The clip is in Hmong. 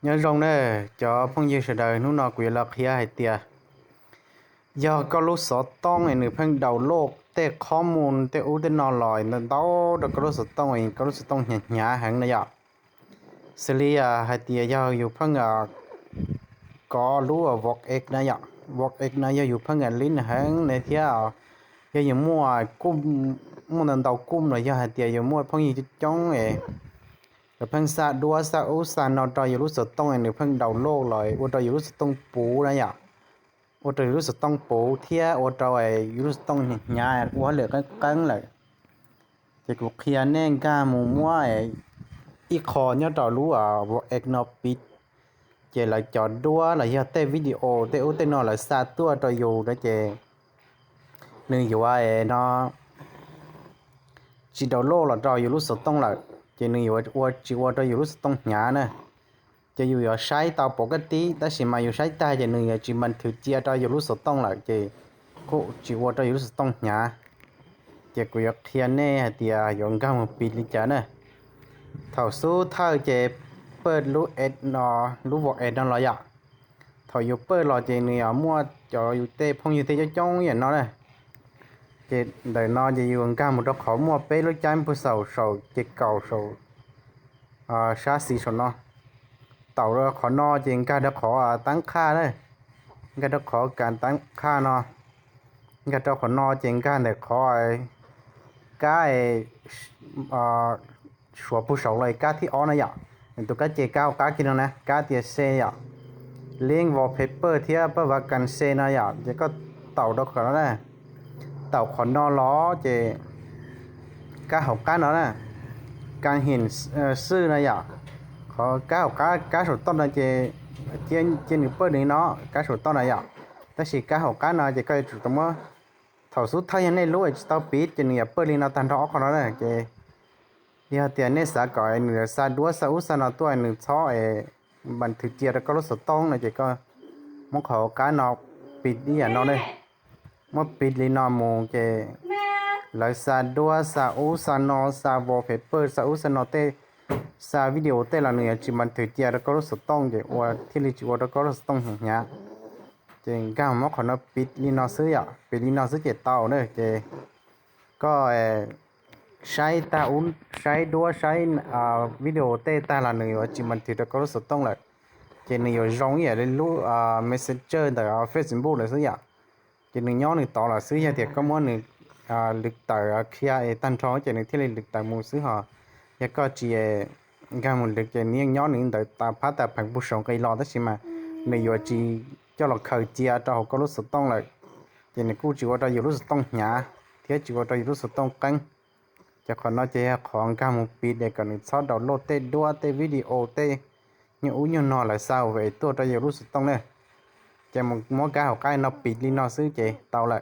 Nyob zoo na, cov phooj ywg sawv daws, hnub no kuv yuav los qhia hais tias yog koj lub xov tooj es nws pheej download tej qhov mus tej ub tej no los ntau ntau rau koj lub xov tooj es koj lub xov tooj hnyav hnyav heev na yom. Xws li hais tias yog yus pheej kov lub Vox X na yom, Vox X no yog yus pheej lib heev na thiab yog yus muaj, muaj ntau ntau kuj los yog hais tias yus muaj phooj ywg coob coob es lawv pheej xa duab xa ub xa no rau yus lub xov tooj es nws pheej download los ua rau yus lub xov tooj puv na yom, ua rau yus lub xov tooj puv thiab ua rau yus lub xov tooj hnyav hnyav ua hauj lwm qeeb qeeb lawm. Ces kuv qhia nej nkag mus muab ib qho nyob rau lub Vox X no piv, ces lawv cov duab los yog tej video tej ub tej no lawv xa tuaj rau yus na ces nws yuav no tsis download los rau yus lub xov tooj lawm, ces nws yuav ua tsis ua rau yus lub xov tooj hnyav na. Ces yus yuav saib tau pom koj tib, tab sis mas yus saib tag ces nws yuav tsis npas thwv cia rau yus lub xov tooj lawm, ces kuj tsis ua rau yus lub xov tooj hnyav. Ces kuv yuav qhia nej hais tias yuav nkag mus piv li cas na. Thaum xub thawj ces pawj lub, lub Vox X no los yom. Thaum yus pawj los ces nws yuav muaj cov yus tej phooj ywg tej coob coob yam no na. Ces ntawm no ces yus nkag mus rau qhov muaj peb lub cab pus xaum saum ces kaum saum sab xis saum no. Taum rau qhov no ces nkag rau qhov tab qhaj na, nkag rau qhov kas tab qhaj no, nkag rau qhov no ces nkag ntawm qhov kab suav pug saum los kab thib ob na yom. Nws tus kab ces kab hauv qab kiag no na, kab tias se yom, link wallpaper thiab pab vav kas se no yom, ces koj taum rau qhov no na. Taum qhov no los ces kab hauv qab no na, kas him xwj no yom, qhov kab hauv qab kab saum toj no ces cia nws pawj li no, kab saum toj no yom. Tab sis kab hauv qab no ces koj yuav tsum tau muab, thaum xub thawj yog nej lub es tsis tau piv ces nws yuav pawj li no tag nrho ob qho no na. Ces yog tias nej xav kom nws xa duab xa ub xa no tuaj nws txhob es npas thwv cia rau koj lub xov tooj no ces koj muab qhov hauv qab no piv ib yam no ne. Muab piv li no mus ces lawv xa duab xa ub xa no, xa wallpaper xa ub xa no tej, xa video tej los nws yuav tsis npas thwv cia rau koj lub xov tooj ces ua thiaj li tsis ua rau koj lub xov tooj hnyav hnyav. Ces nkag muab qhov no piv li no xwb yom, piv li no xwb ces tau na. Ces koj saib tag ub, saib duab saib video tej tag los nws yuav tsis npas thwv rau koj lub xov tooj lawm. Ces nws yuav zoo ib yam li lub Messenger ntawm Facebook lawm xwb yom. Ces nws nyob nws tod lawm xwb, yog tias koj muab nws lwv tawm qhia es tag nrho ces nws thiaj li lwv tawm mus xwb hos. Yog koj tsis nkag mus lwv ces nws yeej nyob nws ntawd tas phab tas pheev pug saum nqis los tab sis mas nws yuav tsis coj los khaws cia rau hauv koj lub xov tooj lawm. Ces nws kuj tsis ua rau yus lub xov tooj hnyav thiab tsis ua rau yus lub xov tooj qeeb. Ces qhov no ces yog qhov nkag mus piv es kom nws txhob download tej duab tej video tej nyuag ub nyuag no lawv xa ua es tuaj rau yus lub xov tooj na. Ces muab kab hauv qab no piv li no xwb ces tau lawm.